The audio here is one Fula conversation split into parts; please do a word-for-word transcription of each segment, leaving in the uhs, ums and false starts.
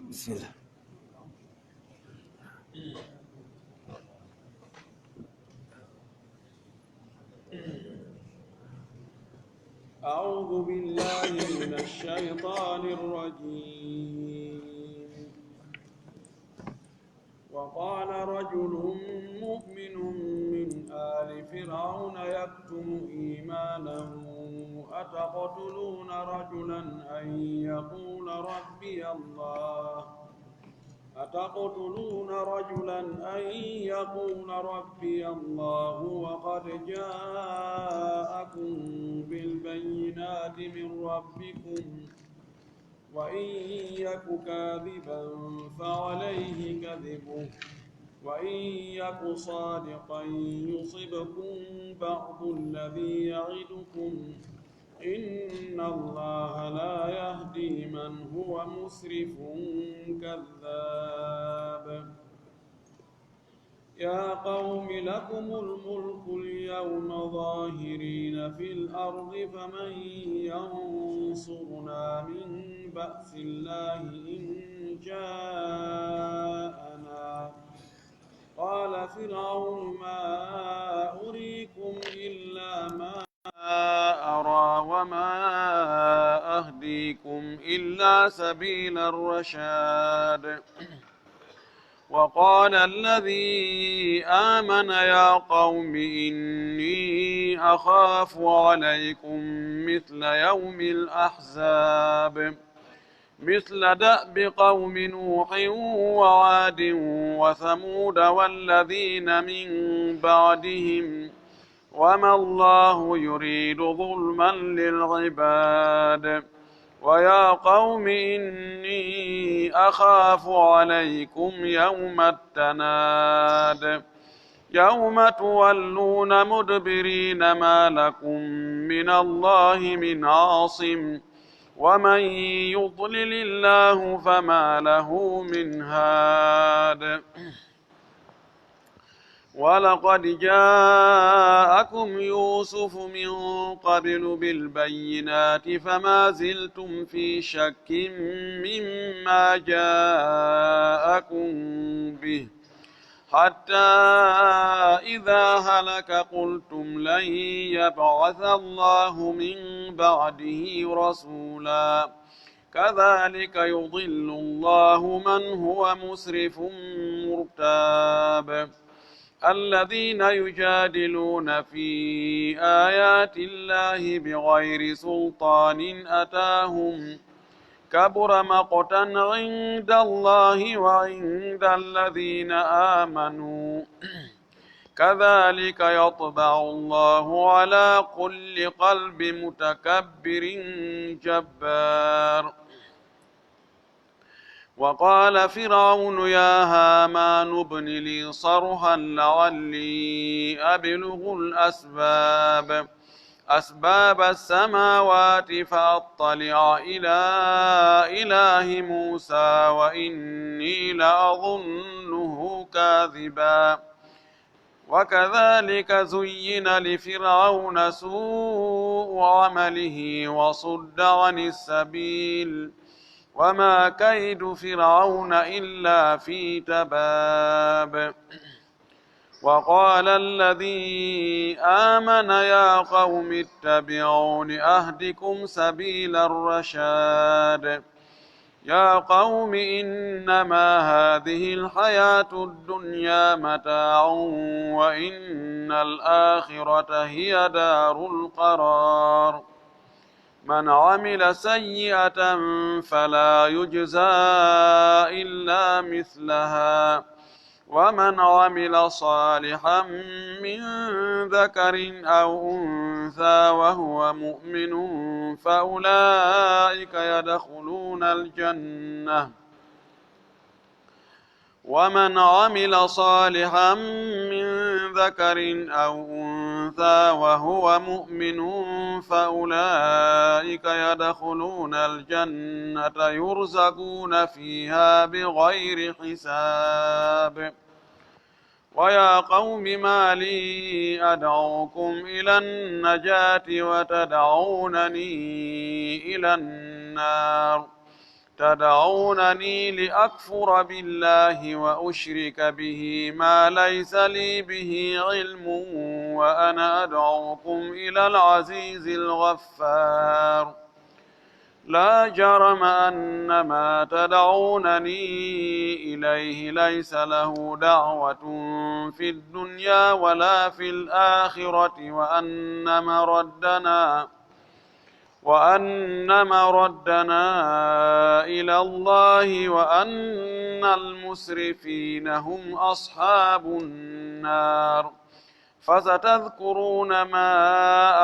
بسم الله. أعوذ بالله من الشيطان الرجيم. وقال رجل مؤمن من آل فرعون يكتم إيمانه أتقتلون رجلا أن يقول ربي الله أتقتلون رجلا أن يقول ربي الله وقد جاءكم بالبينات من ربكم وإن يك كاذبا فعليه كذبه وإن يك صادقا يصبكم بعض الذي يعدكم إن الله لا يهدي من هو مسرف كذاب. يا قوم لكم الملك اليوم ظاهرين في الأرض فمن ينصرنا من بأس الله إن جاءنا قال فرعون ما أريكم إلا ما أرى وما أهديكم إلا سبيل الرشاد. وقال الذي آمن يا قوم إني أخاف عليكم مثل يوم الأحزاب مثل دأب قوم نوح وعاد وثمود والذين من بعدهم وما الله يريد ظلما للعباد ويا قوم إني أخاف عليكم يوم التناد يوم تولون مدبرين ما لكم من الله من عاصم ومن يضلل الله فما له من هاد ولقد جاءكم يوسف من قبل بالبينات فما زلتم في شك مما جاءكم به حتى إذا هلك قلتم لن يبعث الله من بعده رسولا كذلك يضل الله من هو مسرف مرتاب الذين يجادلون في آيات الله بغير سلطان أتاهم كبر مقتا عند الله وعند الذين آمنوا كذلك يطبع الله على كل قلب متكبر جبار وقال فرعون يا هامان ابن لي صرحا لعلي أبلغ الأسباب أسباب السماوات فأطلع إلى إله موسى وإني لأظنه كاذبا وكذلك زين لفرعون سوء عمله وصد عن السبيل وما كيد فرعون إلا في تباب وقال الذي آمن يا قوم اتبعون أهدكم سبيل الرشاد يا قوم إنما هذه الحياة الدنيا متاع وإن الآخرة هي دار القرار من عمل سيئة فلا يجزى إلا مثلها ومن عمل صالحا من ذكر أو أنثى وهو مؤمن فأولئك يدخلون الجنة ومن عمل صالحا من ذكر أو أنثى وهو مؤمن فأولئك يدخلون الجنة يرزقون فيها بغير حساب ويا قوم ما لي أدعوكم إلى النجاة وتدعونني إلى النار تدعونني لأكفر بالله وأشرك به ما ليس لي به علم وأنا أدعوكم إلى العزيز الغفار. لا جرم أن ما تدعونني إليه ليس له دعوة في الدنيا ولا في الآخرة وأن مردنا وأن مردنا إلى الله وأن المسرفين هم أصحاب النار. فستذكرون ما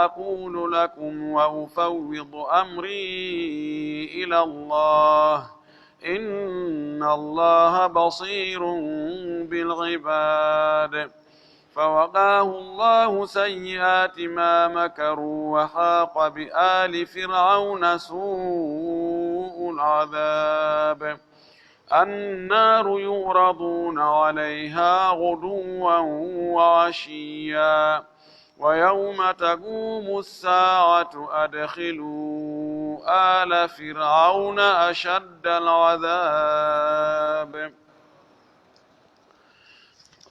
أقول لكم وأفوض أمري إلى الله. إن الله بصير بالعباد. فوقاه الله سيئات ما مكروا وحاق بآل فرعون سوء العذاب. النار يعرضون عليها غدوا وعشيا ويوم تقوم الساعة أدخلوا آل فرعون أشد العذاب.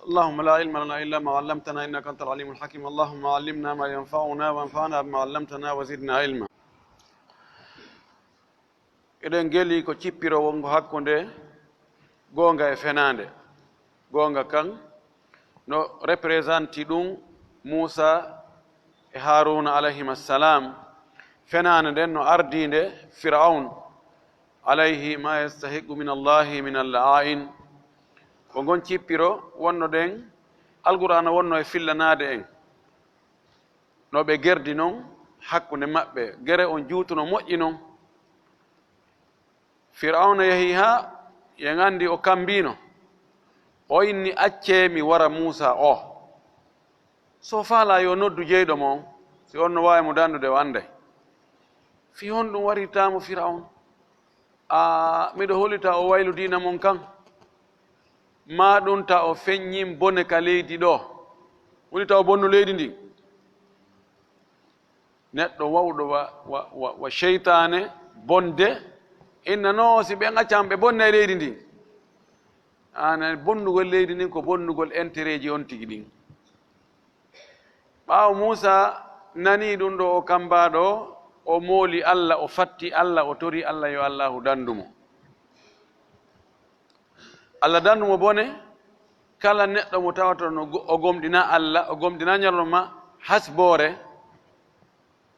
اللهم لا علم لنا إلا ما علمتنا إنك أنت العليم الحكيم. اللهم علمنا ما ينفعنا وانفعنا بما علمتنا وزدنا علما. Eɗen ngeli ko cippiro wongo hakkunde goonga e fenaande. Goonga kan no représenté ɗum Muusa e Haaruuna alayhima salam. Fenaande nden no ardiinde Firawun alayhi ma yastahiqu min Allahi min al-la'a'in. Ko ngon cippiro wonno ɗen Alqur'aana wonno e fillanaade en. No ɓe gerdi non hakkunde maɓɓe, gere on juutuno moƴƴi non. Firawna yehi haa yen anndi o kambiino. O inni, "Accee mi wara Muusa o. So faalaa yo noddu jeyɗo mo on, si on no waawi mo dandude o annday." Fii honɗum warirtaa mo Firawna? Aa, miɗo holi ta o waylu diina mon kan. Maa ɗum ta o feññin bone ka leydi ɗo. Woni ta o bonnu leydi ndin. Neɗɗo wawɗo wa, wa, wa, wa seytaane bonde, innanoo si ɓen accaama ɓe bonna e leydi ndin. Aan, bonnugol leydi ndin ko bonnugol entereeji on tigi ɗin. Ɓaawo Muusa nanii ɗum ɗo o kambaaɗo, o mooli Alla, o fatti Alla, o tori Alla yo Allaahu dandu mo. Alla dandu mo bone, kala neɗɗo mo tawata no go-, o gomɗina Alla, o gomɗina ñalorma hasboore,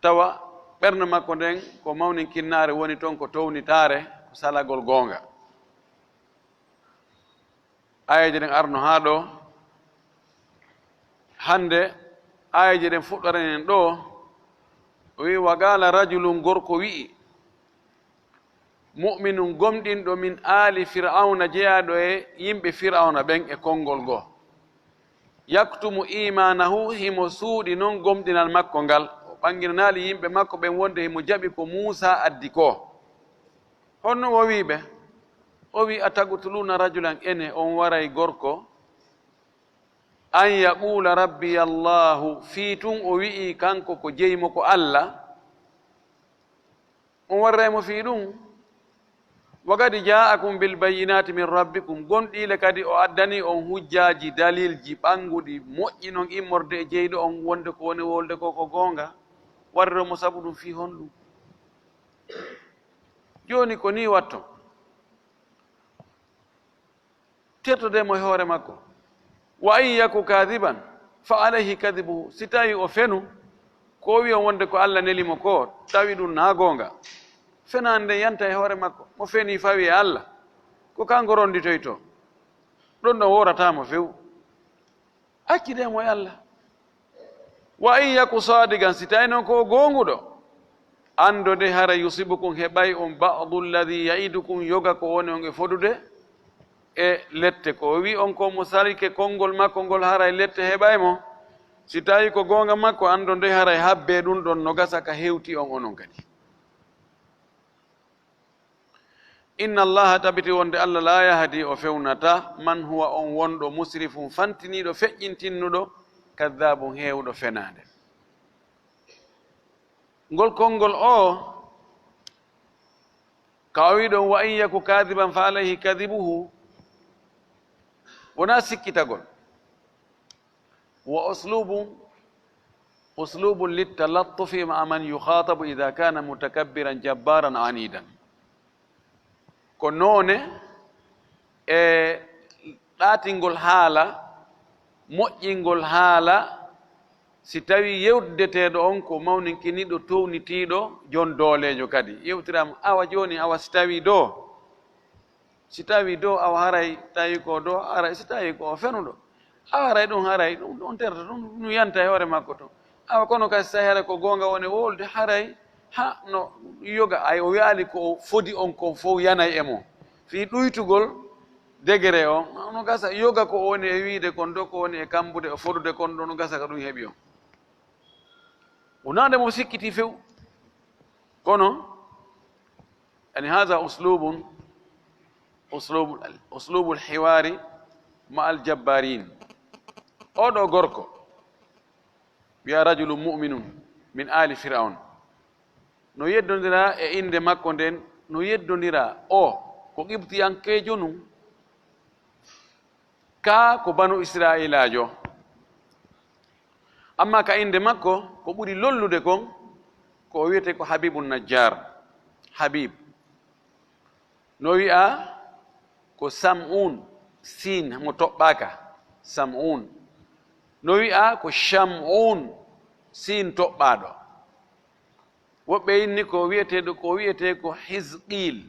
tawa ɓernde makko nden ko mawninkinnaare woni ton, ko townitaare, ko salagol goonga. Aayeeje ɗen arno haa ɗo. Hannde aayeeje ɗen fuɗɗorani en ɗo, o wi'i, "Wa qaala rajulun," gorko wi'i, "mu'minun," gomɗinɗo, "min aali Fir'awna," jeyaaɗo e yimɓe Fir'awna ɓen e konngol goo, "yaktumu iimaanahu," himo suuɗi non gomɗinal makko ngal. O ɓannginanaali yimɓe makko ɓen wonde himo jaɓi ko Muusaa addi koo. Honno o wi'i ɓe? O wi'i, "Ataqtuluuna rajulan, ene on waray gorko, an yaquula rabbiya Allaahu," fii tun o wi'i kanko ko jeyi mo ko Alla? On warray mo fii ɗum? "Wa qad jaa'akum bil bayyinaati min rabbikum," gomɗii le kadi o addanii on hujjaaji, daliilji ɓannguɗi, moƴƴi non immorde e jeyɗo on wonde ko woni wolde ko, ko goonga. Warriro mo sabu ɗum fii honɗum? Jooni ko nii watto. Tertodee mo e hoore makko. "Wa in yaku kaadiban, fa alayhi kadibuhu." Si tawii o fenu, ko o wi'i on wonde ko Alla neli mo ko, tawi ɗum naa goonga, fenaande nden yanta e hoore makko. Mo fenii fawi e Alla, ko kanko ronnditoytoo. Ɗum ɗon woorataa mo few. Accitee mo e Alla. "Wa in yaku saadiqan," si tawii non ko o goonguɗo, anndode hara, "yusibukum," heɓay on, "ba'du alladhi ya'idukum," yoga ko woni on e fodude e lette. Ko o wi'i on ko mo salike konngol makko ngol, haray lette heɓay mo. Si tawii ko goonga makko, anndode haray habbee ɗum ɗon no gasa ka hewti on onon kadi. "Inna Allaha," tabiti wonde Alla, "laa yahdi," o fewnataa, "man huwa," on wonɗo, "musrifun," fantiniiɗo, feƴƴintinnuɗo, "kadhaabun," heewuɗo fenaande. Ngol konngol o, Ka o wi ɗon, "Wa in yaku kadiban fa alayhi kadibuhu." Wonaa sikkitagol. Wa uslubu, uslubu littalattufi ma man yukhatabu idha kana mutakabbiran jabbaran anidan. Ko noone e ɗaatingol haala, moƴƴingol haala, si tawii yewtideteeɗo on ko mawninkiniiɗo, townitiiɗo, jon dooleejo kadi. Yewtiraama, awa jooni, awa si tawii doo, si tawii doo, awa haray tawi ko doo, haray si tawii ko o fenuɗo, awa haray ɗum, haray ɗum, ɗum terata ɗum, ɗum yanta e hoore makko to. Awa kono kadi si tawii haray ko goonga woni wowlude, haray ha no yoga, ay o wiyaali ko o fodi on kon fow yanay e mo. Fii ɗuytugol degré on, no gasa yoga ko o woni e wiide kon, do ko woni e kambude, o fodude kon, ɗo no gasa ka ɗum heɓi on. Wonaa nde mo sikkiti few. Kono, yani, haza uslubun, uslubul, uslubul hiwari ma al jabbarin. Oɗo gorko, wiya rajulun mu'minun min ali Fir'aun. No yeddondira e innde makko nden, no yeddondira o ko Qibtiyankeejo nun, kaa ko Banu Israa'iilaajo. Amma ka innde makko, ko ɓuri lollude kon, ko o wi'etee ko Habibun Najjar. Habib. No wi'a ko Sam'un, siin mo toɓɓaaka, Sam'un. No wi'a ko Sham'un, siin toɓɓaaɗo. Woɓɓe inni ko wi'eteeɗo, ko wi'etee ko Hizqil.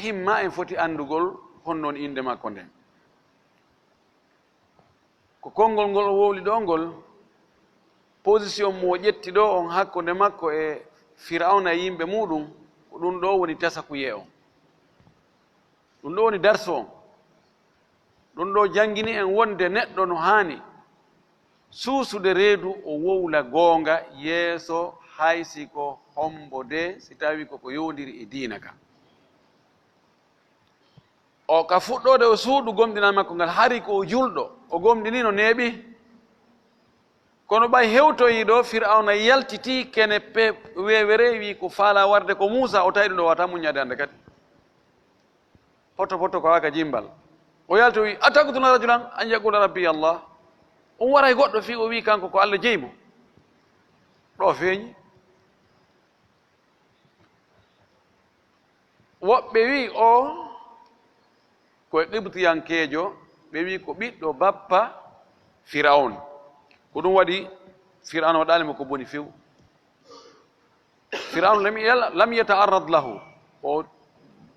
Himma en foti anndugol honno woni innde makko nden. Ko konngol ngol o wowli ɗoo ngol, position mo o ƴetti ɗoo on hakkunde makko e Fir'awna e yimɓe muuɗum, ko ɗum ɗoo woni tasakuye on. Ɗum ɗoo woni darsu on. Ɗum ɗoo janngini en wonde neɗɗo no haani suusude reedu, o wowla goonga yeeso, hay si ko hombo de, si tawii ko ko yowndiri e diina ka. O ka fuɗɗoode o suuɗu gomɗinal makko ngal, hari ko o julɗo, o gomɗinii no neeɓi. Kono ɓay hewtoyii ɗoo, Fir'awna yaltitii kene pe-, weewere, wii ko faalaa warde ko Muusa, o tawi ɗum ɗoo wata muññaade hannde kadi. Poto poto ko waaka jimbal. O yalti o wii, "Ataqtuluna rajulan an yaqula rabbi Allah." On waray goɗɗo fii o wii kanko ko Allah jeyi mo. Ɗoo feeñi. Woɓɓe wi'i o ko e Qibtiyankeejo, ɓe wi'i ko ɓiɗɗo bappa Fir'awn. Ko ɗum waɗi Fir'awn waɗaali mo ko boni few. Fir'awn lam yala-, lam yata'arrad lahu. O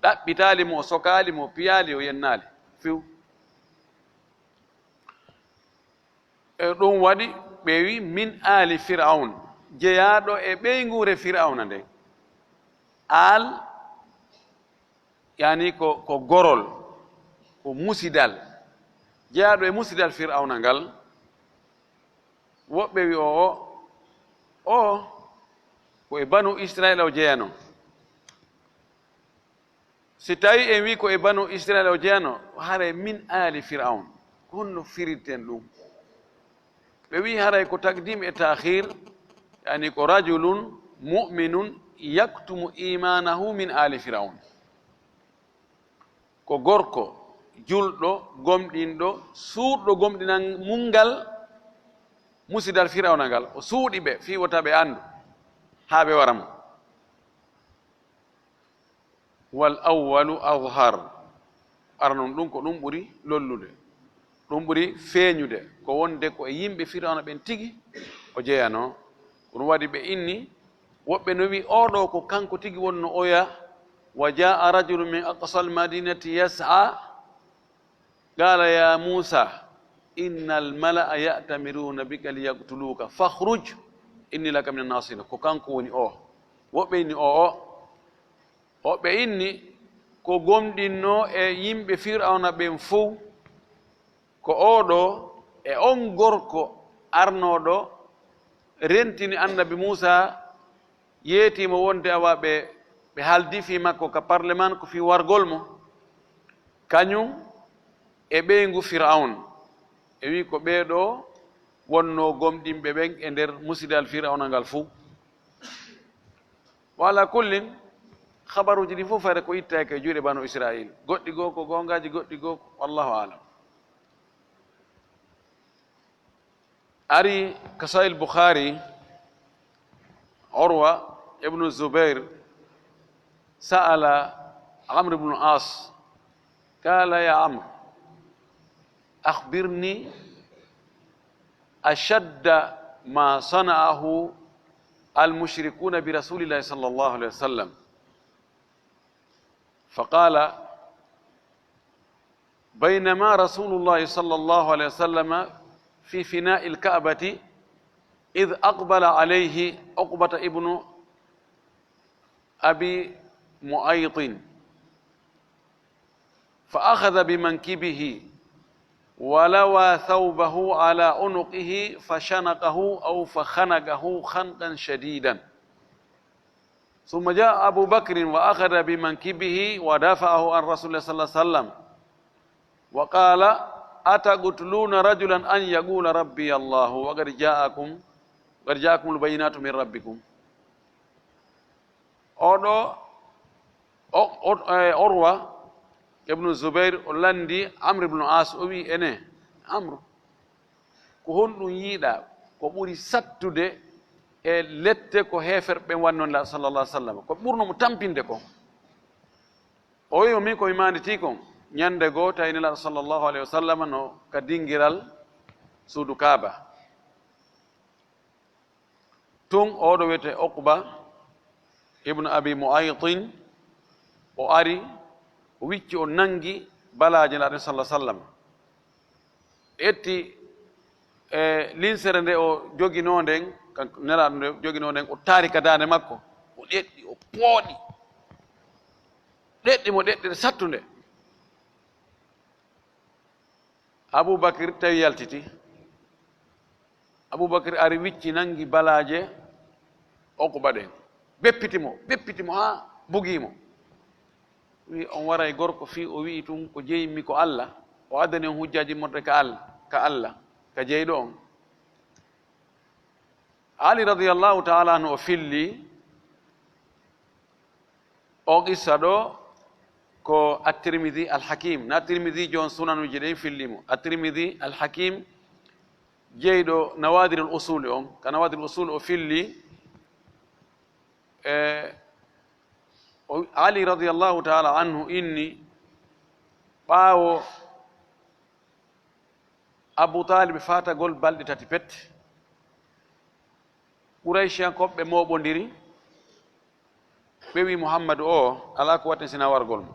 ɗaɓɓitaali mo, o sokaali mo, o piyaali, o yennaali few. E ɗum waɗi ɓe wi, "Min aali Fir'awn", jeyaaɗo e ɓeynguure Fir'awna nden. Aal, yani ko, ko gorol, ko musidal. Jeyaaɗo e musidal Fir'awna ngal. Woɓɓe wi, "O, o, o, ko e Banu Isra'iila o jeyano." Si tawii en wii ko e Banu Isra'iila o jeyano, haray "min aali Fir'awn", ko honno firirten ɗum? Ɓe wii haray ko takdim e taakhir, yani ko "rajulun mu'minun yaktumu imaanahu min aali Fir'awn." Ko gorko, julɗo, gomɗinɗo, suuɗɗo gomɗinal mum ngal, musidal Fir'awna ngal, o suuɗi ɓe fii wota ɓe anndu, haa ɓe wara mo. "Wal awwalu azhar." Arano ɗum ko ɗum ɓuri lollude, ɗum ɓuri feeñude, ko wonde ko e yimɓe Fir'awna ɓen tigi o jeyanoo. Ko ɗum waɗi ɓe inni, woɓɓe no wi, "Oo ɗoo ko kanko tigi wonno oya." "Wa jaa'a rajulun min aqsal madinati yas'a, qaala ya Muusa, innal mala'a ya'tamiruuna bika liyaqtuluuka, fakhruj, inni laka minan naasihiin." Ko kanko woni oo. Woɓɓe inni, "Oo, oo." Woɓɓe inni ko gomɗinnoo e yimɓe Fir'awna ɓen fow, ko oo ɗoo e on gorko arnooɗo rentini Annabi Muusaa, yeetii mo wonde awa ɓe, ɓe haaldii fii makko ka parleman ko fii wargol mo, kañun e ɓeyngu Fir'awna. E wii ko ɓee ɗoo wonnoo gomɗinɓe ɓen e nder musidal Fir'awna ngal fow. Wa ala kullin, habaruuji ɗi fof fayre ko ittaaki e juuɗe banu Israil. Goɗɗi goo ko goongaaji, goɗɗi goo ko, wallahu alam. Ari ka Sahih Bukhari, Urwa ibnu Zubair sa'ala Amr ibnu As, qala: "Ya Amr, akhbirni ashadda ma sana'ahu al-mushrikuna bi Rasulillahi sallallahu alayhi wa sallam." فقال: بينما رسول الله صلى الله عليه وسلم في فناء الكعبة إذ أقبل عليه عقبة ابن أبي معيط فأخذ بمنكبه ولوى ثوبه على عنقه فشنقه أو فخنقه خنقا شديدا. ثم جاء أبو بكر وأخذ بمنكبه ودفعه عن رسول الله صلى الله عليه وسلم وقال: أتقتلون رجلا أن يقول ربي الله وقد جاءكم، وقد جاءكم البينات من ربكم. Oɗo, o, o, e, Urwa ibnu Zubair o lanndi Amr ibnu As, o wi'i: "Ene, Amr, ko honɗum yiiɗa ko ɓuri sattude e lette ko heeferɓe ɓen wanno Nela sallallahu alaihi wasallam? Ko ɓurno mo tampinde ko?" O wi'i mo: "Min ko mi maanditii kon, ñande goo tawi Nelaaɗo sallallahu alaihi wasallam no ka dingiral suudu Kaaba." Tun oɗo wiyetee Uqba ibn Abi Mu'aytin, o ari, o wicci, o nangi balaaje Nelaaɗo sallallahu alaihi wasallam. Ƴetti, e, linsere nde o joginoo nden, kanko Nelaaɗo nde o joginoo nden, o taari ka daande makko, o ɗeɗɗi, o pooɗi. Ɗeɗɗi mo ɗeɗɗere sattunde. Abubakar tawi yaltiti. Abubakar ari wicci nangi balaaje Uqba ɗen. Beppiti mo, beppiti mo haa bugii mo. Wi on waray gorko fii o wi'i tun ko jeymi ko Allah, o addani on hujjaaji murɗe ka Allah, ka Allah, ka jeyɗo on. Ali radiyallahu ta'ala anhu o filli o qissa ɗo ko At-Tirmidhi Al-Hakim, na Tirmidhi jon sunanuji ɗin filli mo. At-Tirmidhi Al-Hakim jeyɗo Nawadirul Usul on, ka Nawadirul Usul o filli, e, o, Ali radiyallahu ta'ala anhu inni ɓaawo Abu Talib faatagol balɗe tati pet, Qurayshiyankooɓe mooɓondiri, ɓe wi Muhammadu o alaa ko watten sina wargol mo.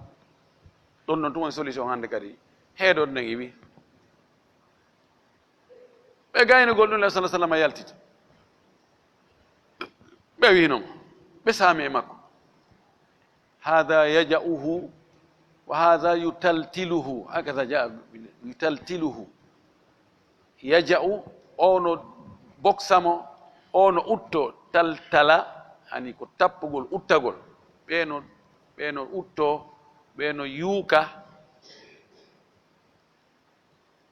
Ɗon ɗon tun woni solution hannde kadi. Heedode nden iwi. Ɓe gaynugol ɗum, Nabi sallallahu alaihi wasallam yaltiti. Ɓe wiino mo, ɓe saami e makko. "Hadha yaja'uhu wa hadha yutaltiluhu." Hakadha ja'a, yutaltiluhu. Yaja'u, o no boksa mo, o no utto, taltala, ani ko tappugol, uttagol. Ɓe no, ɓe no utto, ɓe no yuuka.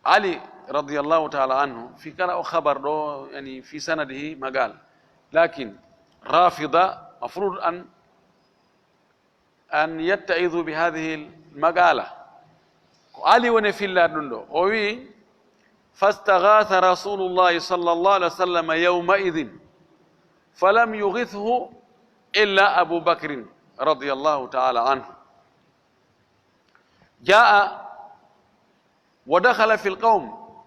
Ali radiyallahu ta'ala anhu, fi kala o khabar ɗo, yani, fi sanadihi magal. Lakin Rafida mafrud an, an yatta'izu bi hadhihi al-maqala. Ko Ali woni filla ɗum ɗo. O wi, "Fastaghatha Rasulullahi sallallahu alaihi wasallam yawma idhin, falam yughithhu illa Abu Bakrin radiyallahu ta'ala anhu." Ja'a ودخل في القوم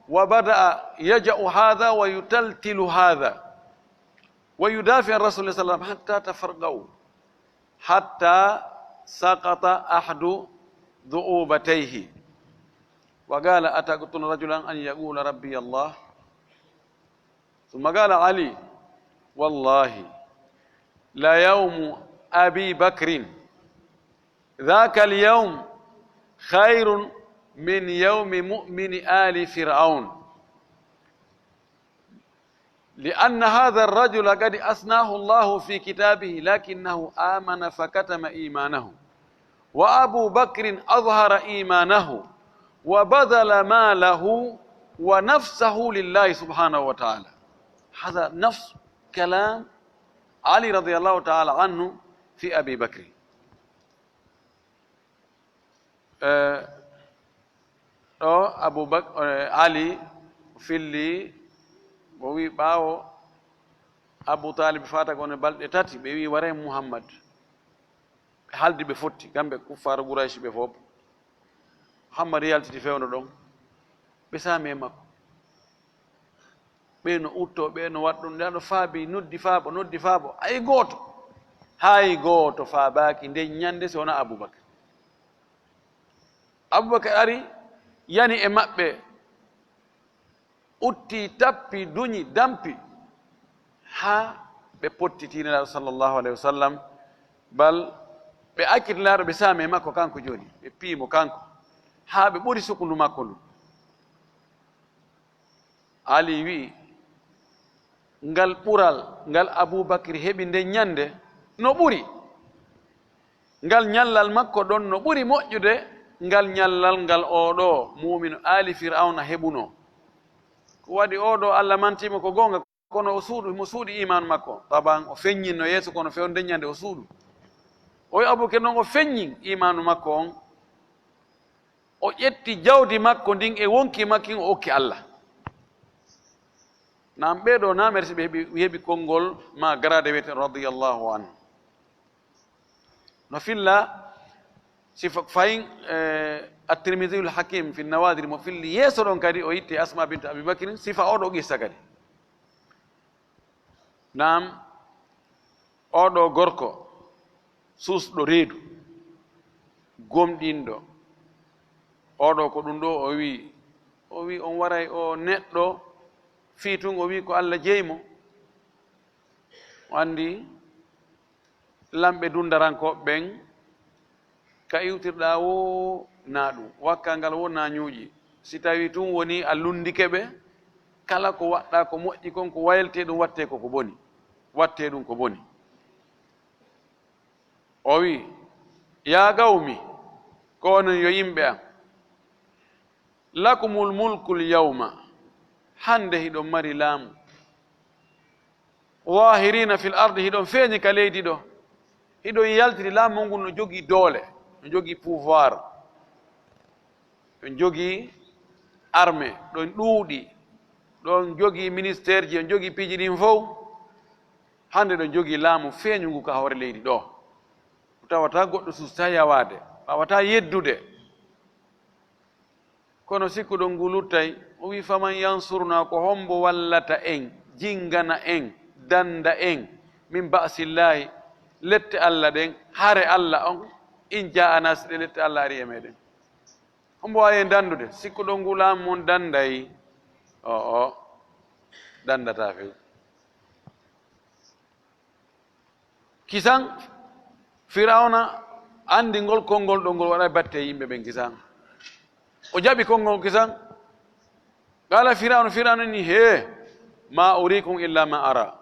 وبدأ يجأ هذا ويتلتل هذا ويدافع عن رسول الله صلى الله عليه وسلم حتى تفرقوا، حتى سقط أحد ذؤوبتيه وقال: "أتقتلون رجلا أن يقول ربي الله؟" ثم قال علي: "والله ليوم أبي بكر ذاك اليوم خير من يوم مؤمن آل فرعون، لأن هذا الرجل قد أثناه الله في كتابه، لكنه آمن فكتم إيمانه، وأبو بكر أظهر إيمانه وبذل ماله ونفسه لله سبحانه وتعالى." هذا نفس كلام علي رضي الله تعالى عنه في أبي بكر. Eh, ɗo Abu Bak-, eh, Ali filli, o wi ɓaawo Abu Talib fatagol e balɗe tati, ɓe wi, "Waray Muhammad." Ɓe haldi, ɓe fotti, kamɓe kuffaaru Quraysh ɓe fof. Muhammad yaltiti fewndo ɗon, ɓe saami e makko. Ɓe no utto, ɓe no waɗ ɗum, ndaa ɗo faabi, noddi faabo, noddi faabo. Hay gooto, hay gooto faabaaki nden ñande si wonaa Abubakar. Abubakar ari, yani e maɓɓe, utti, tappi, duñi, dampi, haa ɓe pottiti Nelaaɗo sallallahu alayhi wa sallam, bal ɓe acciti Nelaaɗo, ɓe saami e makko kanko jooni, ɓe piyi mo kanko, haa ɓe ɓori sukundu makko ndu. Ali wi'i, ngal ɓural ngal Abubakar heɓi nden ñande no ɓuri. Ngal ñallal makko ɗon no ɓuri moƴƴude ngal ñallal ngal oo ɗoo muumino aali Fir'awna heɓunoo. Ko waɗi oo ɗoo Allah mantii mo ko goonga, kono o suuɗu, mo suuɗi iimaanu makko. Taban o feññinno yeeso, kono fewndo nden ñande o suuɗu. O wi'i Abubakar non o feññin iimaanu makko on, o ƴetti jawdi makko ndin e wonkii makko kin, o okki Allah. Naam, ɓee ɗoo naamere si ɓe heɓi, heɓi konngol ma grade wiyeten radiyallahu anhu. No filla sifa fayin, eh, At-Tirmidhiyul Hakim fi Nawadir mo filli yeeso ɗon kadi o itti Asma bint Abi Bakrin sifa oo ɗoo qissa kadi. Naam, oo ɗoo gorko suusɗo reedu, gomɗinɗo, oo ɗoo ko ɗum ɗoo o wi'i, o wi'i on waray o neɗɗo fii tun o wi'i ko Allah jeyi mo. O anndi lamɓe dundarankooɓe ɓen, ka iwtirɗaa woo naa ɗum, wakka ngal woo naa ñuuƴi. Si tawii tun wonii a lunndike ɓe, kala ko waɗɗaa ko moƴƴi kon, ko wayltee ɗum wattee ko ko boni, wattee ɗum ko boni. O wi'i, "Yaa qawmi, ko onon yo yimɓe am, lakumul mulkul yawma, hannde hiɗon mari laamu. Zaahiriina fil ardi, hiɗon feeñi ka leydi ɗoo. Hiɗon yaltiri, laamu mon ngun no jogii doole, no jogii pouvoir. Ɗon jogii armée, ɗon ɗuuɗi, ɗon jogii ministeerji, ɗon jogii piiji ɗin fow. Hannde ɗon jogii laamu feeñungu ka hoore leydi ɗoo. Tawataa goɗɗo suustaa yawaade, waawataa yeddude." Kono sikkuɗon ngu luttay, o wi'i, "Faman yansuruna, ko hombo wallata en, jingana en, danda en, min ba'sillaahi, lette Allah ɗen, hare Allah on, in ja'ana, si ɗe lette Allah ari e meɗen? Hombo waawi en dandude?" Sikkuɗon ngu laamu mon danday? O'o, dandataa few. Kisan, Firawna anndi ngol konngol ɗoo, ngol waɗay batte e yimɓe ɓen kisan. O jaɓi konngol kisan. Qala Firawna, Firawna ni, "Hee, ma urikum illa ma ara."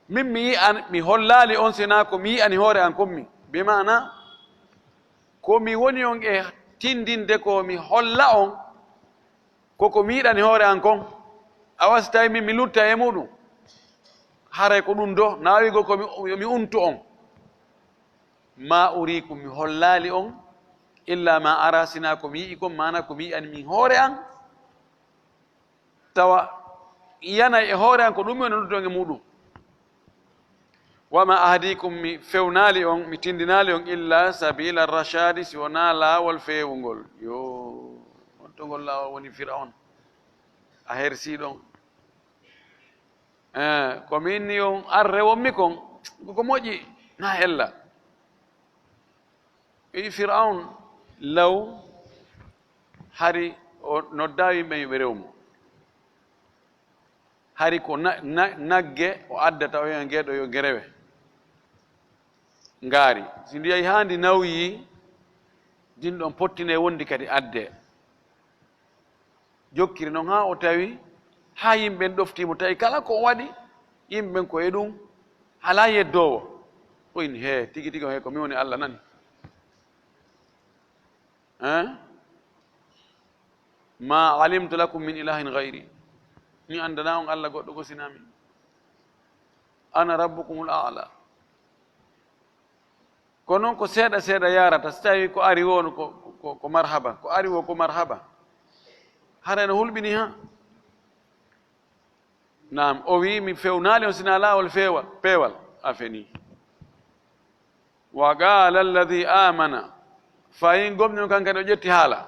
Min mi yi'an, mi hollaali on sinaa ko mi yi'ani hoore an kon min. Bi maana, ko mi woni on e tindinde ko mi holla on, ko ko mi yiɗani hoore an kon, awa si tawi min mi lutta e muɗum, haray ko ɗum do, naawigo ko mi, mi untu on. Ma urikum, mi hollaali on, illa ma ara, sinaa ko mi yi'i kon, maana ko mi yiɗani min hoore an, tawa yanay e hoore an ko ɗum mi woni luttude on e muɗum. Wa ma ahdikum, mi fewnaali on, mi tindinaali on, illa sabila rashadi, si wonaa laawol feewungol. Yo, on to ngol laawol woni Firawna. A hersi ɗon. Eh, ko min ni on arre wonmi kon, ko moƴƴi, na ella. Ɓii Firawna law hari o noddaa yimɓe yo ɓe rew mo. Hari ko na-, na-, nagge o addata o wi'a ngeeɗo yo nge rewe. Ngaari. Si ndi yahi haa ndi nawyii, ndin ɗon pottinee wondi kadi addee. Jokkiri non haa o tawi, haa yimɓe ɓen ɗoftii mo, tawi kala ko o waɗi, yimɓe ɓen ko e ɗum, alaa yeddoowo. O inni, "Hee, tigi tigi on, hee, ko mi woni Alla nani." Hein? "Ma alimtu lakum min ilahin gayri." Mi anndanaa on Alla goɗɗo ko sinaa min. "Ana rabbukumul a'la." Ko noon ko seeɗa seeɗa yaarata, so tawii ko ari woo ko, ko, ko marhaba, ko ari woo ko marhaba. Hara ene hulɓini ha? Naam, o wii, "Mi fewnaali on sinaa laawol feewal, peewal." A fenii. Wa qaala alladhi aamana, fayin gomni on kan kadi o ƴetti haala.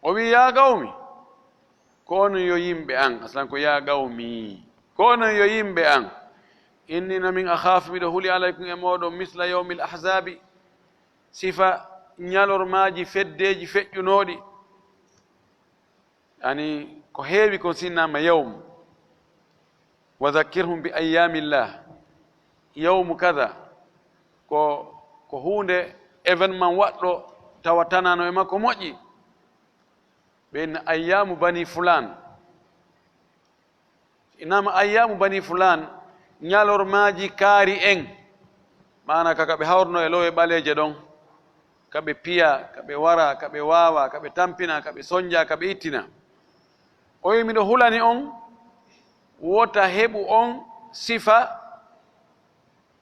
O wii, "Yaa qawmi," ko onon yo yimɓe an, aslan ko "yaa qawmi," ko onon yo yimɓe an. "Inni no min akhaafu," miɗo huli, "alaykum," e mooɗon, "misla yawmil ahzaabi," sifa ñalormaaji feddeeji feƴƴunooɗi. Ani ko heewi kon sinnaama yawm. Wa dhakkirhum bi ayyamillah. Yawmu kada. Ko, ko huunde événement waɗɗo tawa tanano e makko moƴƴi. Ɓe inna ayyaamu bani fulaan. Inama ayyaamu bani fulaan, ñalormaaji kaari en. Maana ka, ka ɓe hawruno e lowe ɓaleeje ɗon. Ka ɓe piya, ka ɓe wara, ka ɓe waawa, ka ɓe tampina, ka ɓe sonja, ka ɓe ittina. O wi, "Miɗo hulani on, wota heɓu on sifa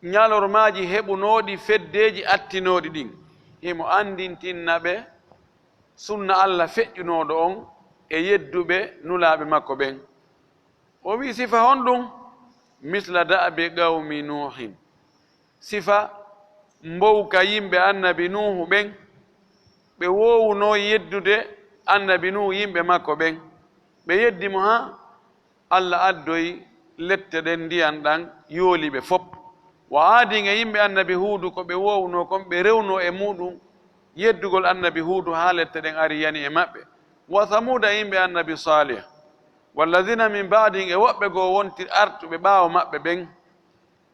ñalormaaji heɓunooɗi feddeeji attinooɗi ɗin." Himo anndintinna ɓe sunna Allah feƴƴunooɗo on e yedduɓe nulaaɓe makko ɓen. O wi, "Sifa honɗum?" "Misla da'bi qawmi Nuuhin." Sifa mbowka yimɓe annabi Nuuhu ɓen, ɓe woowuno yeddude annabi Nuuhu yimɓe makko ɓen. Ɓe yeddi mo ha Allah addoyi lette ɗen, ndiyan ɗan yooli ɓe fop. Wa aadin, e yimɓe annabi Huudu, ko ɓe woowuno kon, ɓe rewno e muɗum yeddugol annabi Huudu, haa lette ɗen ari yani e maɓɓe. Wa Samuuda, e yimɓe annabi Saalih. Walladina min baadihim, e woɓɓe goo wonti artuɓe ɓaawo maɓɓe ɓen.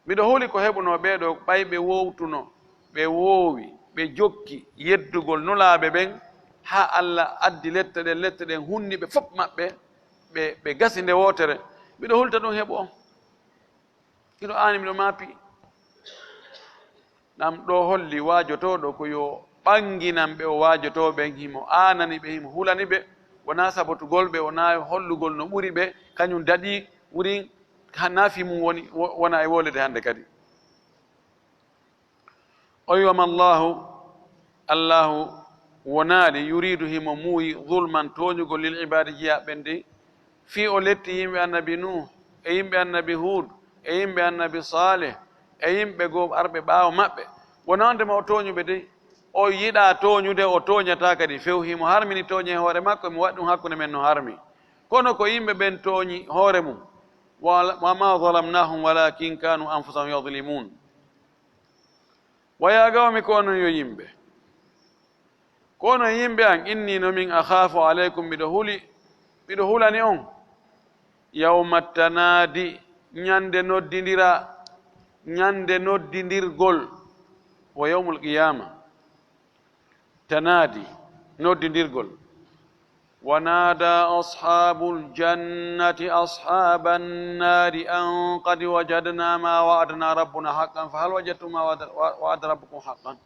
Miɗo huli ko heɓunoo ɓee ɗoo, ɓay ɓe woowtuno, ɓe woowi, ɓe jokki yeddugol nulaaɓe ɓen, haa Alla addi lette ɗen, lette ɗen hunni ɓe fof maɓɓe, ɓe, ɓe gasi nde wootere. Miɗo hulta ɗum heɓu on. Miɗo aani, miɗo maapi. Ɗam ɗoo holli waajotooɗo ko yo ɓannginan ɓe o waajotoo ɓen, himo aanani ɓe, himo hulani ɓe, wonaa sabotugol ɓe, wonaa hollugol no ɓuri ɓe, kañum daɗii, wurin, ha naafi mum woni, wo-, wona e wolede hannde kadi. O wi, "Wa ma Allahu, Allahu wonaali, yuriidu himo muuyi, zulman tooñugol, lil ibaadi jeyaa ɓen de." Fii o letti yimɓe annabi Nuh, e yimɓe annabi Huud, e yimɓe annabi Saalih, e yimɓe goo arɓe ɓaawo maɓɓe. Wonaa on de ma o tooñuɓe de, o yiɗaa tooñude, o tooñataa kadi few, himo harmini tooñe e hoore makko, himo waɗi ɗum hakkunde men no harmi. Kono ko yimɓe ɓen tooñi hoore mum. Wa, wa ma zalamnahum walakin kanu anfusahum yadlimun. Wa yaa qawmi, ko onon yo yimɓe. Ko onon yimɓe an, inni no min akhaafu alaykum, miɗo huli, miɗo hulani on. Yawma tanaadi, ñande noddindira, ñande noddindirgol, wa yawmul qiyaama. Tanaadi, noddindirgol. Wa naada ashaabul jannati ashaaban naari an qad wajadna ma wa'adana rabbuna haqqan fa hal wajadtum ma wa'ada, wa-, wa'ada rabbukum haqqan.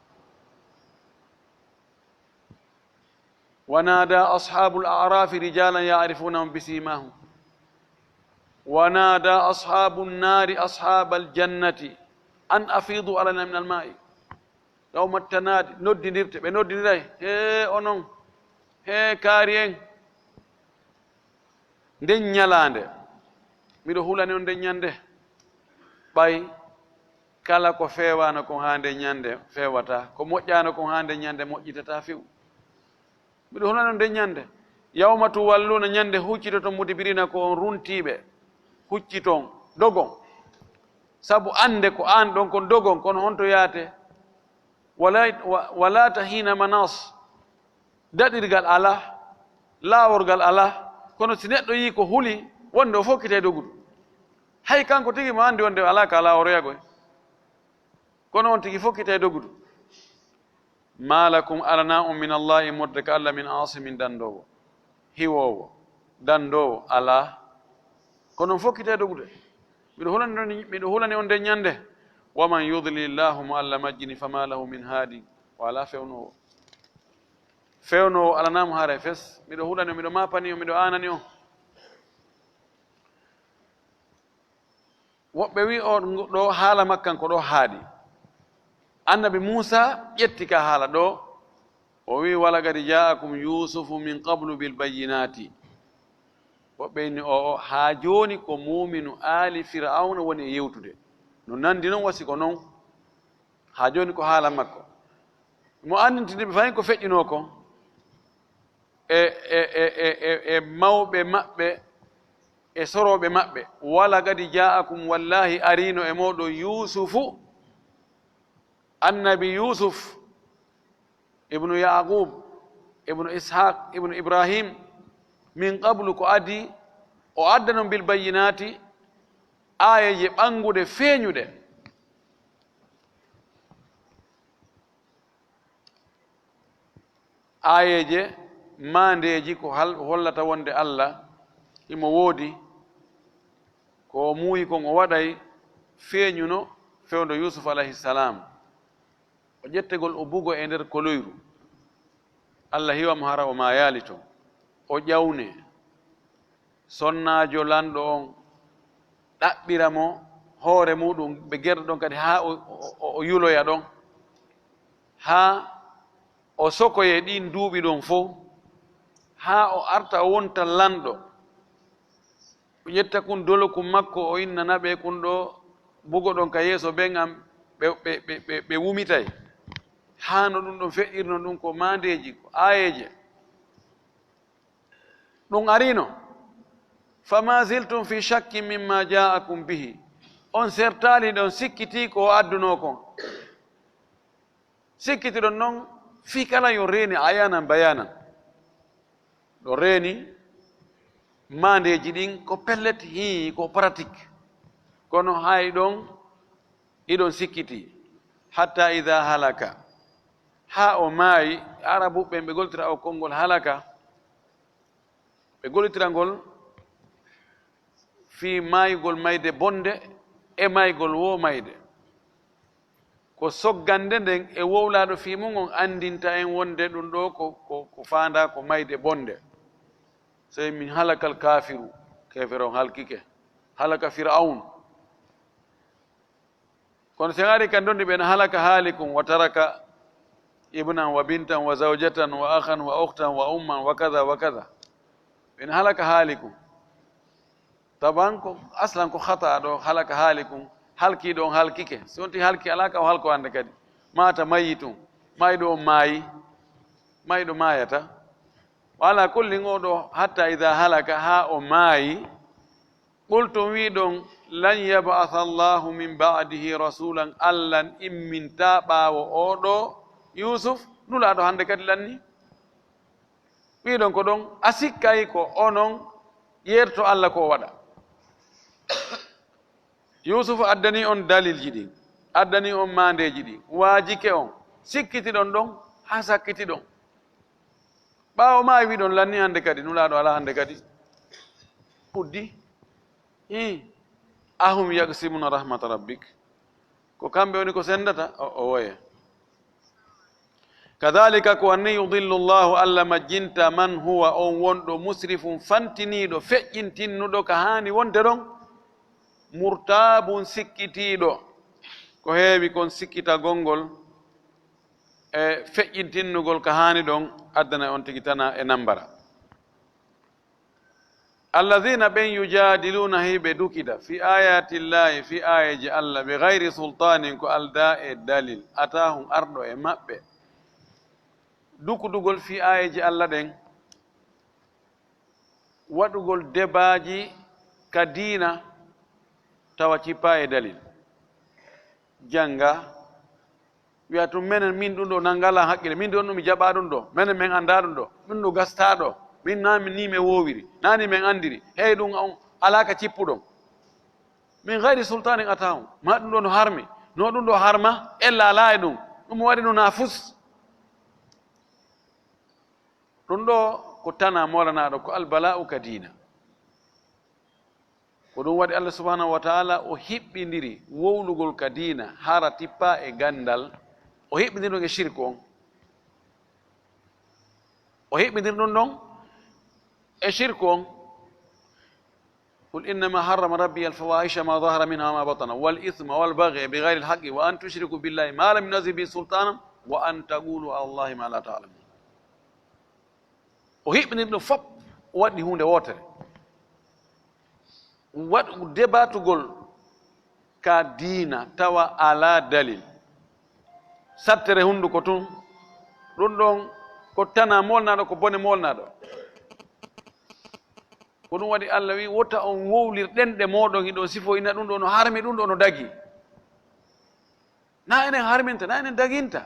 Wa naada ashaabul a'raafi rijaalan ya'rifunahum bi siimaahum. Wa naada ashaabun naari ashaabal jannati an afiidu alayna minal maa'i. Yawma tanaadi, noddindirte, ɓe noddindiray, "Hee onon, hee kaari en." Nden ñalaande, miɗo hulani on nden ñande. Ɓay kala ko feewaano kon haa nden ñande feewataa, ko moƴƴaano kon haa nden ñande moƴƴitataa few. Miɗo hulani on nden ñande. Yawma tuwalluuna, ñande huccitoton mudibiriina, ko on runtiiɓe, hucciton, dogon. Sabu annde ko aan ɗon kon dogon, kono honto yaate? Wala, wa-, wala tahiina manas. Daɗirgal alaa, laaworgal alaa. Kono si neɗɗo yii ko huli, wonde o fokkitay dogudu. Hay kanko tigi mo anndi wonde alaa ka laaworoyagoy. Kono on tigi fokkitay dogudu. Ma lakum, alanaa on min Allahi, immorde ka Alla, min aasimin, danndoowo, hiwoowo, danndoowo alaa. Kono on fokkitay dogude. Miɗo hulani on, miɗo hulani on nden ñande. Wa man yudlilillahu, mo Alla majjini, fama lahu min haadin, o alaa fewnoowo. Fewnoowo alanaa mo haray fes. Miɗo hulani on, miɗo maapani on, miɗo aanani on. Woɓɓe wi o ɗo haala makkan ko ɗo haaɗi. Annabi Muusa ƴetti ka haala ɗo, o wi'i, "Walaqad jaa'akum Yuusufu min qablu bil bayyinaati." Woɓɓe inni, "O'o, haa jooni ko muuminu aali Fir'awna woni e yewtude." No nandi non, wasi ko non. Haa jooni ko haala makko. Mo anndintini ɓe fahin ko feƴƴinoo kon. E, e, e, e, e, e mawɓe maɓɓe, e sorooɓe maɓɓe. "Walaqad jaa'akum", wallaahi ariino e mooɗon Yuusufu, Annabi Yuusuf, ibnu Yaquub, ibnu Ishaaq, ibnu Ibrahim, min qablu, ko adii, o addanon bil bayyinaati, aayeeje ɓannguɗe feeñuɗe. Aayeeje, maandeeji ko hal-, hollata wonde Alla himo woodi, ko o muuyi kon o waɗay, feeñuno fewndo Yuusuf alayhi salaam. O ƴettegol o bugo e nder koloyru. Alla hiwa mo hara o maayaali ton. O ƴawnee. Sonnaajo lanɗo on ɗaɓɓira mo hoore muuɗum, ɓe gerɗo ɗon kadi haa o, o, o, o yuloya ɗon. Haa o sokoye ɗin duuɓi ɗon fow. Haa o arta o wonta lanɗo. O ƴetta kun dolokun makko, o inna naɓe kun ɗo bugoɗon ka yeeso ɓen am, ɓe, ɓe, ɓe, ɓe, ɓe wumitay. Haa no ɗum ɗon feƴƴirno ɗum ko maandeeji, ko aayeeje. Ɗum arino. "Fama ziltum fi shakkin mimma ja'akum bihi." On sertaali ɗon sikkitii ko o addunoo kon. Sikkitiɗon non fii kala yo reeni ayanan bayanan. Ɗo reeni maandeeji ɗin ko pellet, hii, ko pratique. Kono hay ɗon, iɗon sikkiti. "Hatta idha halaka." Haa o maayi, Arabuɓe ɓen ɓe goltira o konngol halaka. Ɓe gollitira ngol fii maayugol mayde bonde e maayugol woo mayde. Ko soggande nden e wowlaaɗo fii mun on anndinta en wonde ɗum ɗoo ko, ko, ko faandaa ko mayde bonde. Sey min halakal kaafiru, keefere on halkike. Halaka Fir'awn. Kono sen ari kan donndi ɓen, halaka haalikun wa taraka ibnan wa bintan wa zawjatan wa akhan wa ukhtan wa umman wa kadha wa kadha. Ɓen halaka haalikun. Taban ko aslan ko khata ɗo, halaka haalikun, halkiiɗo on halkike. Si wonti halki alaa ka o halko hannde kadi. Maata mayyitun, mayɗo on maayi, mayɗo maayata. Wa ala kullin, o ɗo, hatta idha halaka, haa o maayi, Qultum, wi'ɗon, "Lan yab'atha Allahu min ba'dihi rasulan", Alla immintaa ɓaawo oo ɗoo Yuusuf nulaaɗo hannde kadi lanni. Wi'ɗon ko ɗon, a sikkay ko onon yeerto Alla ko o waɗa. Yuusuf addani on dalilji ɗin, addani on maandeeji ɗin, waajike on, sikkitiɗon ɗon haa sakkitiɗon. Ɓaawo maa wi'ɗon lanni hannde kadi, nulaaɗo alaa hannde kadi. Uddi. Ii. Ahum yaqsimuna rahmata rabbik. Ko kamɓe woni ko senndata? O, o woye. Kadhalika, ko wanni, yudillu Allahu, Alla majjinta, man huwa, on wonɗo, musrifun, fantiniiɗo, feƴƴintinnuɗo ka haani wonde ɗon, murtaabun, sikkitiiɗo. Ko heewi kon sikkitagol ngol e feƴƴintinnugol ka haani ɗon, addana on tigi tana e nambara. Alladhina, ɓen, yujadiluna, hiɓe dukida, fi ayati Llahi, fi ayeeje Alla, bi ghayri sultanin, ko aldaa e dalil, atahum, arɗo e maɓɓe. Dukudugol fi ayeeje Alla ɗen, waɗugol debaaji ka diina, tawa cippaa e dalil. Jannga, wi'a tun, "Menen, min ɗun ɗoo nan ngalaa haqqille, min ɗun ɗoo mi jaɓaa ɗun ɗoo, menen men anndaa ɗun ɗoo, ɗun ɗoo gastaa ɗoo, min naa min nii men woowiri, naa nii men anndiri, hey ɗun on alaa ka cippuɗon." Min ghayri sultanin atahum, maa ɗun ɗoo no harmi, no ɗun ɗoo harma, ella alaa e ɗun, ɗun waɗi no naa fus. Ɗun ɗoo ko tana moolanaaɗo, ko albala'u ka diina. Ko ɗun waɗi Alla subhanahu wa ta'ala o hiɓɓindiri wowlugol ka diina, hara tippaa e ganndal, o hiɓɓindiri ɗun e shirku on. O hiɓɓindiri ɗun ɗon e shirku on. قل إنما حرم ربي الفواحش ما ظهر منها وما بطن والإثم والبغي بغير الحق وأن تشركوا بالله ما لم ينزل به سلطانا وأن تقولوا على الله ما لا تعلمون. O hiɓɓiniri ɗum fof, waɗi huunde wootere. Waɗu debatugol ka diina tawa alaa dalil. Sattere hunnduko tun, ɗum ɗon ko tana molnaɗo, ko bone molnaɗo. Ko ɗum waɗi Allah wi, "Wota on wowlir ɗenɗe mooɗon, hiɗon sifoyina ɗum ɗo no harmi, ɗum ɗo no dagi." Na enen harminta, na enen daginta.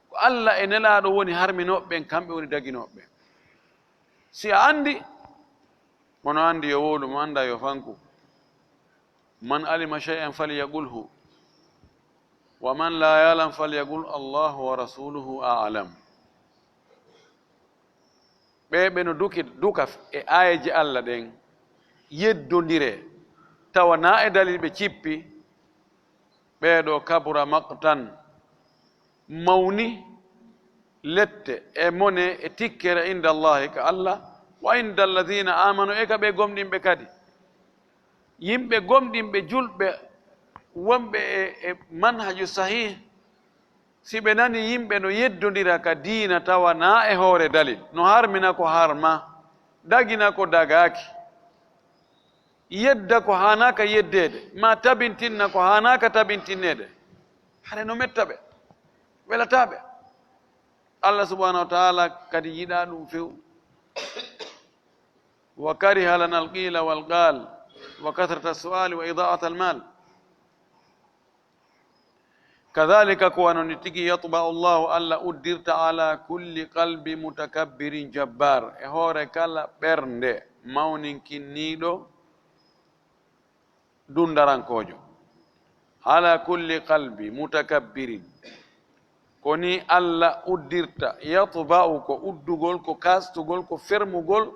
Ko Allah e Nelaaɗo woni harminooɓe ɓen, kamɓe woni daginooɓe ɓen. Si a anndi, mo no anndi yo wowlu, mo annda yo fanku. "Man alima shay'an falyaqulhu, wa man la ya'lam falyaqul Allahu wa rasuluhu a'lam." Ɓee ɓe no duki, duka e aayeeje Allah ɗen, yeddondire, tawa na e dalil ɓe cippi, ɓee ɗo kabura maqtan, mawni lette e mone e tikkere inda Allahi ka Allah, wa inda alladhina amanu, e ka ɓe gomɗinɓe kadi. Yimɓe gomɗinɓe julɓe wonɓe e, e manhaju sahih, si ɓe nani yimɓe no yeddondira ka diina tawa na e hoore dalil, no harmina ko harma, dagina ko dagaaki, yedda ko haanaaka yeddeede, ma tabintinna ko haanaaka tabintinneede, hare no metta ɓe, welataa ɓe. Allah subhanahu wa ta'ala kadi yiɗaa ɗum few. "Wa kariha lana al-qila wal qal wa kathrata as-su'ali wa ida'at al-mal." Kadhalika, ko wano ni tigi, yatba'u Allahu, Allah uddirta, ala kulli qalbi mutakabbirin jabbar, e hoore kala ɓernde mawninkinniiɗo dundarankoojo. Ala kulli qalbi mutakabbirin, ko ni Allah uddirta, yatba'u, ko uddugol, ko kastugol, ko fermugol,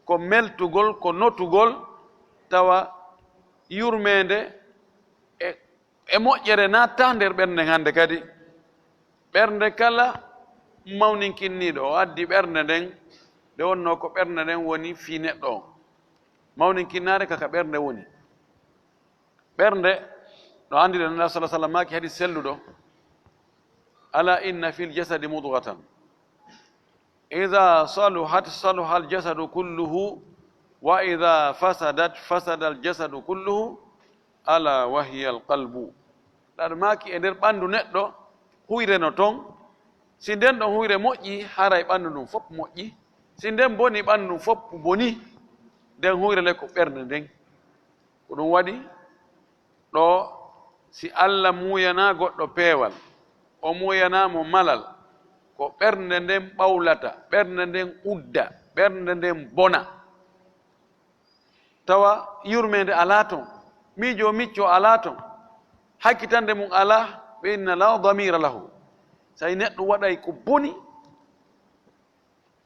ko meltugol, ko notugol, tawa yurmeende e e moƴƴere naattaa nder ɓernde nden hannde kadi. Ɓernde kala mawninkinniiɗo, o addi ɓernde nden, nde wonnoo ko ɓernde nden woni fii neɗɗo on. Mawninkinnaare ka, ka ɓernde woni. Ɓernde, no anndirɗen, Nulaaɗo sallallaahu alayhi wa sallam maaki hadiis selluɗo, "Ala inna fil jasadi mudghatan, idha saluhat saluha al jasadu kulluhu, wa idha fasadat fasada al jasadu kulluhu, ala wa hiya al qalbu." Nulaaɗo maaki, e nder ɓanndu neɗɗo, huyre no ton. Si nden ɗon huyre moƴƴi, haray ɓanndu ndun fof moƴƴi. Si nden boni, ɓanndu ndun fof boni. Nden huyre le ko ɓernde nden. Ko ɗum waɗi ɗo, si Allah muuyanaa goɗɗo peewal, o muuyanaa mo malal, ko ɓernde nden ɓawlata, ɓernde nden udda, ɓernde nden bona. Tawa yurmeende alaa ton, miijo micco alaa ton, hakkitande mum alaa, ɓe inna la damira lahu. Say neɗɗo waɗay ko boni,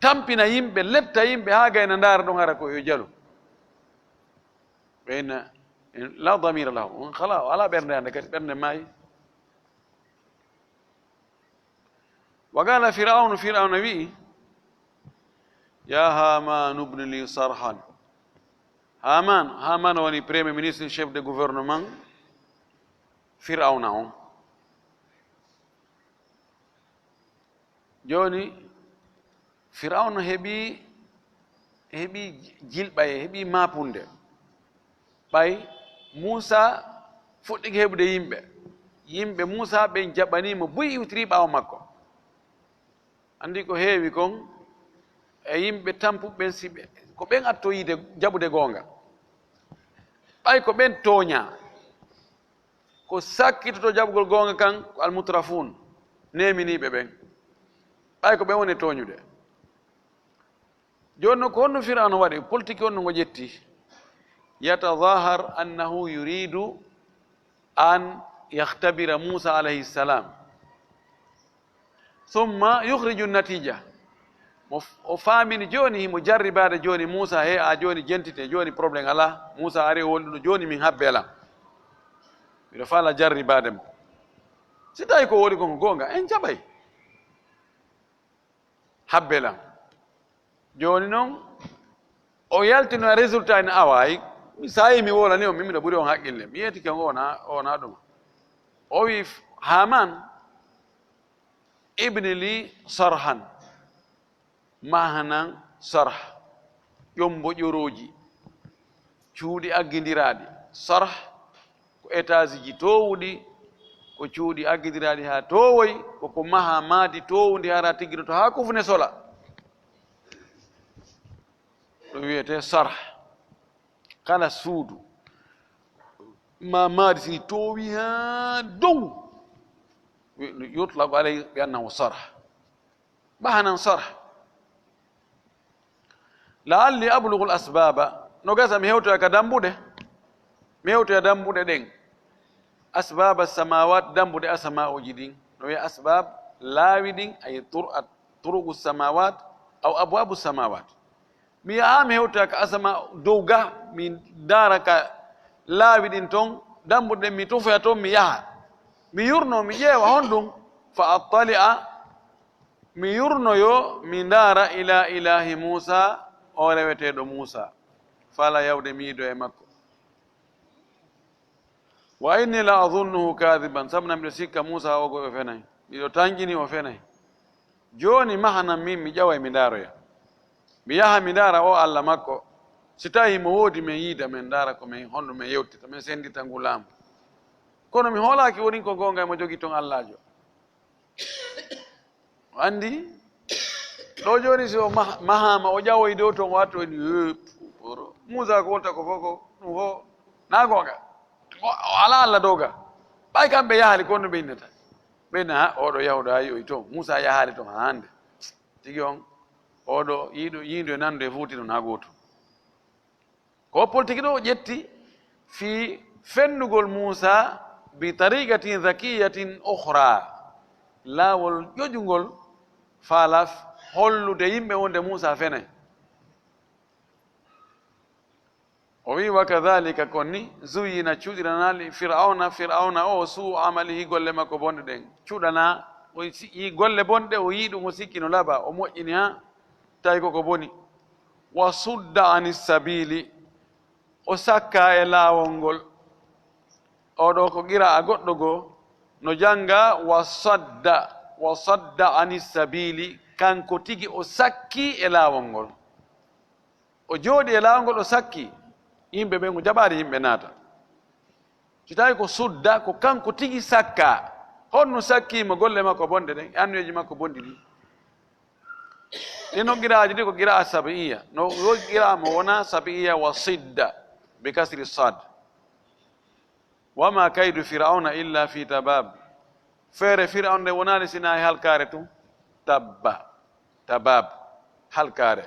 tampina yimɓe, letta yimɓe, haa gayna ndaara ɗon hara ko yo jalu. Ɓe inna la damira lahu. On kala, o alaa ɓernde hannde kadi, ɓernde maayi. Wa qala Fir'awnu, Fir'awna wi'i, "Ya Hamanu ibni li sarhan." Haman, Haman woni premier ministre, chef de gouvernement Fir'awna on. Jooni, Fir'awna heɓi, heɓi jilɓaye, heɓi maapunde. Ɓay Muusa fuɗɗike heɓude yimɓe. Yimɓe Muusa ɓen jaɓanii mo buy, iwtiri ɓaawo makko. Anndi ko heewi kon e yimɓe tampuɓe ɓen, si ɓe, ko ɓen atto yiide jaɓude goonga. Ɓay ko ɓen tooñaa. Ko sakkitoto jaɓugol goonga kan ko almutrafuun, neeminiiɓe ɓen. Ɓay ko ɓen woni e tooñude. Jooni non, ko honno Fir'awna waɗi? Politique honno ngo ƴetti? Yatadahar annahu yuridu an yakhtabira Musa alayhi salam. Summa yukhriju natija. Mo f-, o faamini jooni, himo jarribaade jooni Muusa, he a jooni jentite, jooni problème alaa. Muusa ari o woni ɗo jooni, min habbee lan. Miɗo faala jarribaade mo. Si tawi ko woni kon ko goonga, en jaɓay. Habbee lan. Jooni non, O yaltino résultat en awaay, mi saayi mi wolani on, mi miɗo ɓuri on haqqille. Mi yeetike on, o na, o na ɗuma. O wi, Haman, ibni li sarhan, mahanan sarh, ƴombo ƴorooji, cuuɗi aggindiraaɗi. Sarh ko étage ji toowuɗi, ko cuuɗi aggindiraaɗi haa toowoy, ko ko maha maadi toowundi hara tiggiroto haa kufune sola. Ɗum wiyetee sarh. Kala suudu ma maadi si toowi haa dow, yutlaqu alayhi bi annahu sarh. Mahanan sarh. La'alli ablughu al-asbaba. No gasa mi hewtoya ka dambuɗe. Mi hewtoya dambuɗe ɗen. Asbaba samawat, dambuɗe asama'uji ɗin. No wiya asbab, laawi ɗin, ay tur-, turuqu samawat, aw abwabu samawat. Mi yaha, mi hewtoya ka asama dow ga, mi ndaara ka laawi ɗin ton, dambuɗe ɗen, mi tufoya ton, mi yaha. Mi yurno, mi ƴeewa honɗum. Fa attali'a, mi yurnoyo, mi ndaara ila ilahi Musa, o reweteeɗo Musa. Fala yawde miido e makko. Wa inni la adhunnuhu kadhiban, sabu nan miɗo sikka Musa o ko o fenay. Miɗo tanƴini o fenay. Jooni mahanan min mi ƴaway mi ndaaroya. Mi yaha mi ndaara o Allah makko. Si tawi himo woodi men yiida men ndaara ko men honɗum men yewtirta men sendirta ngu laamu. Kono mi hoolaaki woni ko goonga himo jogii ton Allaajo. O anndi ɗo jooni si o mah-, mahaama o ƴawoyi dow ton o atto ni, eh, poro. Muusa ko wonta ko fof ko ɗum fof na goonga. O, o alaa Allah dow ga. Ɓay kamɓe yahaali ko no ɓe innata. Ɓe na, ha, oɗo yahuɗo a yi'oyi toon. Muusa yahaali toon haa hannde. Tigi on, oɗo yiiɗo, yiindo e nando e fuuti noon haa gootum. Ko politique ɗo o ƴetti fii fennugol Muusa bi tariqatin zakiyatin ukhra. Laawol ƴoƴungol fala hollude yimɓe wonde Muusa fenay. O wi'i, "Wa kadhalika, kon ni, zuyyina, cuɗiranaali Fir'awna, Fir'awna o, su'u amalihi, golle makko bonɗe ɗen." Cuɗanaa, o si-, yi golle bonɗe, o yi'i ɗum, o sikki no laba, o moƴƴini haa tawi koko boni. "Wa sudda anis sabili," o sakka e laawol ngol. Oɗo ko qira'a goɗɗo goo, no jannga, "Wa sadda, wa sadda anis sabili," kanko tigi o sakki e laawol ngol. O jooɗi e laawol ngol, o sakki. Yimɓe ɓen, o jaɓaali yimɓe naata. Si tawi ko sudda, ko kanko tigi sakka. Honno sakki mo golle makko bonɗe ɗen, e anniyeeji makko bonɗi ɗi? Ɗi no qiraaji ɗi ko qira'a sab'iyya. No woodi qira'a mo wona sab'iyya, wa sidda, bi kasri sad. "Wa ma kaydu Fir'awna illa fi tabab." Feere Fir'awna nde wonaali sina e halkaare tun. Tabba, tabab, halkaare.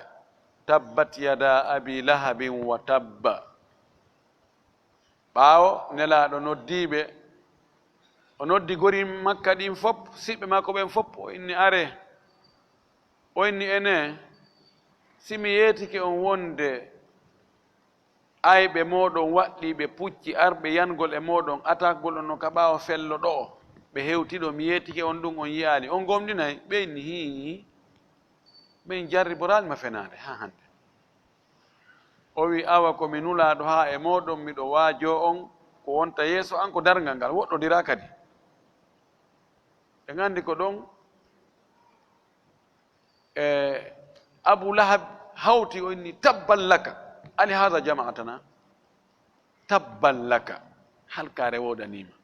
"Tabbat yada abi lahabin wa tabba." Ɓaawo Nelaaɗo noddiiɓe, o noddi gori Makka ɗin fop, siɓɓe makko ɓen fop, o inni, "Aree." O inni, "Enee, si mi yeetike on wonde ayɓe mooɗon waɗɗiiɓe pucci arɓe yangol e mooɗon, atakgol on no ka ɓaawo fello ɗo'o, ɓe hewti ɗo, mi yeetike on ɗum, on yi'aali, on gomɗinay?" Ɓe inni, "Hii, min jarriboraali ma fenaande haa hannde." O wi, "Awa ko mi nulaaɗo haa e mooɗon, miɗo waajoo on ko wonta yeeso an ko darngal ngal, woɗɗondiraa kadi." En anndi ko ɗon, e, Abu Lahab hawti, o inni, "Tabban laka, ali haza jama'atana? Tabban laka, halkaare woodanii ma.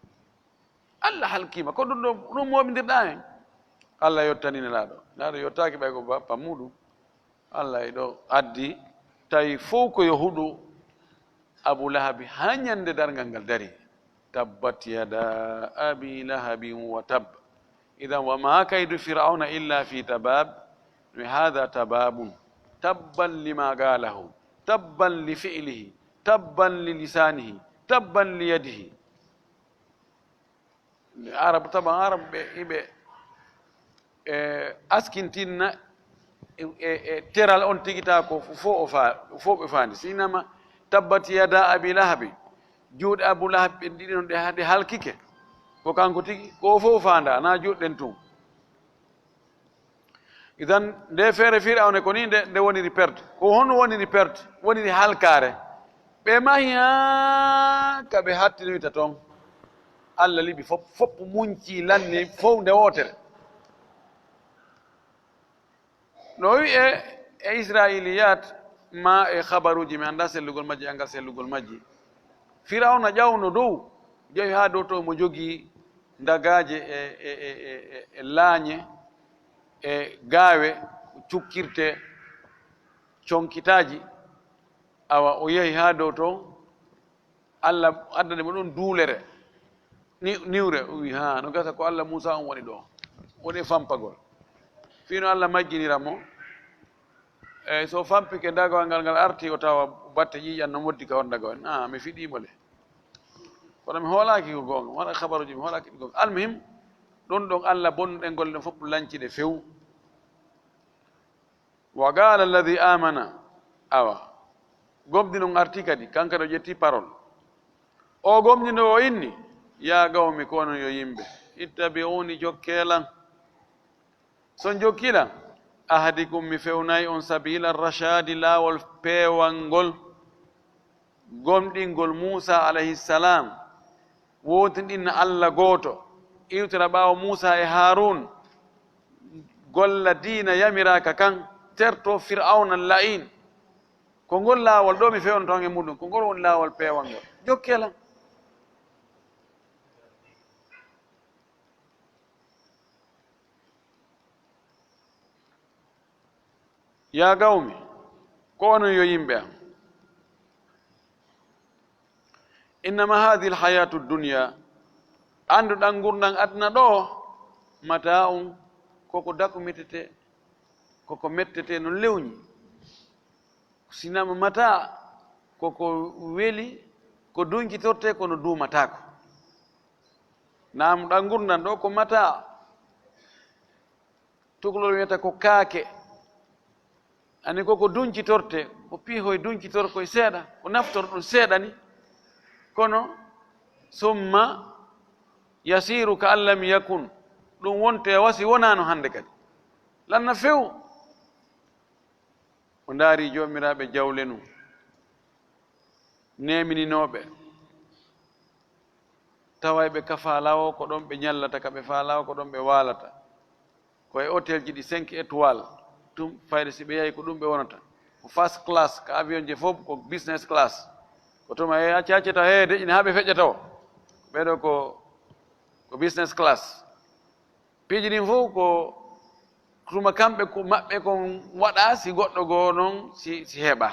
Allah halkii ma, ko ɗum ɗo, ɗum mooɓindirɗaa en?" Allah yottani Nelaaɗo. Nelaaɗo yottaaki ɓay ko ba-, bappa muuɗum. Allah e ɗo addi, tawi fow ko yo huɗo Abu Lahabi haa ñande darngal ngal dari. "Tabbat yada abi lahabin wa tabb. Idan wa ma kaydu Fir'auna illa fi tabab. Wa hadha tababun. Tabban lima qalahu. Tabban li fi'lihi. Tabban li lisanihi. Tabban li yadihi." Arabu, taban Arabu ɓe, iɓe, e, askintinna e, e, e teral on tigi, ta ko fo o fa-, fo ɓe faandi. Sinama tabbat yada abi lahabi, juuɗe Abu Lahab ɓe ɗiɗi non ɗe, ɗe halkike. Ko kanko tigi, ko o fof faanda, na juuɗe ɗen tun. Idan, nde feere Firawna ko ni nde, nde woniri perte. Ko honno woniri perte? Woniri halkaare. Ɓe mahi haa ka ɓe hattinoyta toon. Allah liɓi fop, fop munci lanni fow nde wootere. No wi'e e Israiliyat ma e habaruuji, mi anndaa sellugol majji, anngal sellugol majji. Firawna ƴawno dow, ƴawi haa dow to mo jogii ndagaaje e, e, e, e, e laañe e gaawe, cukkirte, conkitaaji. Awa, o yehi haa dow to, Allah addani mo ɗum duulere, ni-, niwre. O wi, "Haa, no gasa ko Allah Muusa on woni ɗo, woni e fampagol." Fii no Allah majjinira mo. Eyi, so fampike ndagawal ngal, ngal arti, o tawa batte ƴiiƴan no moddi ka on ndagawal. "Ah, mi fiɗiimo le. Kono mi hoolaaki ko goonga, mi waɗa habaruuji, mi hoolaaki ɗi goonga." Almuhim, ɗon ɗon Allah bonnuɗen golle ɗen fof lancide few. Wa qala alladhi amana, awa, gomɗinɗo on arti kadi, kanko kadi o ƴetti parole. O gomɗinɗo o inni, "Ya qawmi, ko onon yo yimɓe, ittabi'uni, jokkee lan. So on jokkii lan, ahdikum, mi fewnay on sabila rashadi, laawol peewal ngol." Gomɗingol Muusa alayhi salam, wootinɗinna Allah gooto, iwtira ɓaawo Muusa e Haaruun, golla diina yamiraaka kan, terto Fir'awna la'iin. Ko ngol laawol ɗo mi fewnoto on e muɗum, ko ngol woni laawol peewal ngol. Jokkee lan. Ya qawmi, ko onon yo yimɓe am. Innama hadhihi alhayatu dunya, annduɗaa ngurndan aduna ɗo, mata'un, koko dakumitete, koko mettete no lewñi. Sinama mata, koko weli, ko duñcitorte, kono duumataako. Naam, ɗan ngurndan ɗo ko mata. Tukulol wiyata ko kaake. Ani ko ko duñcitorte, ko piihoy duñcitorkoy seeɗa, ko naftorɗum seeɗa ni. Kono, summa yasiru ka an lam yakun, ɗum wonte wasi wonaano hannde kadi. Lanna few. O ndaari joomiraaɓe jawle nu, neemininooɓe, tawayɓe ka faalawo ko ɗon ɓe ñallata, ka ɓe faalawo ko ɗon ɓe waalata. Ko e hôtelji ɗi cinq étoiles, tum fayde si ɓe yahi ko ɗum ɓe wonata. Ko first class, ka avion je fof ko business class. Ko tuma he acca acce taw he deƴƴina haa ɓe feƴƴa taw. Ɓeɗo ko, ko business class. Piiji ɗin fof ko tuma kamɓe ko maɓɓe kon waɗa si goɗɗo goo noon si, si heɓa.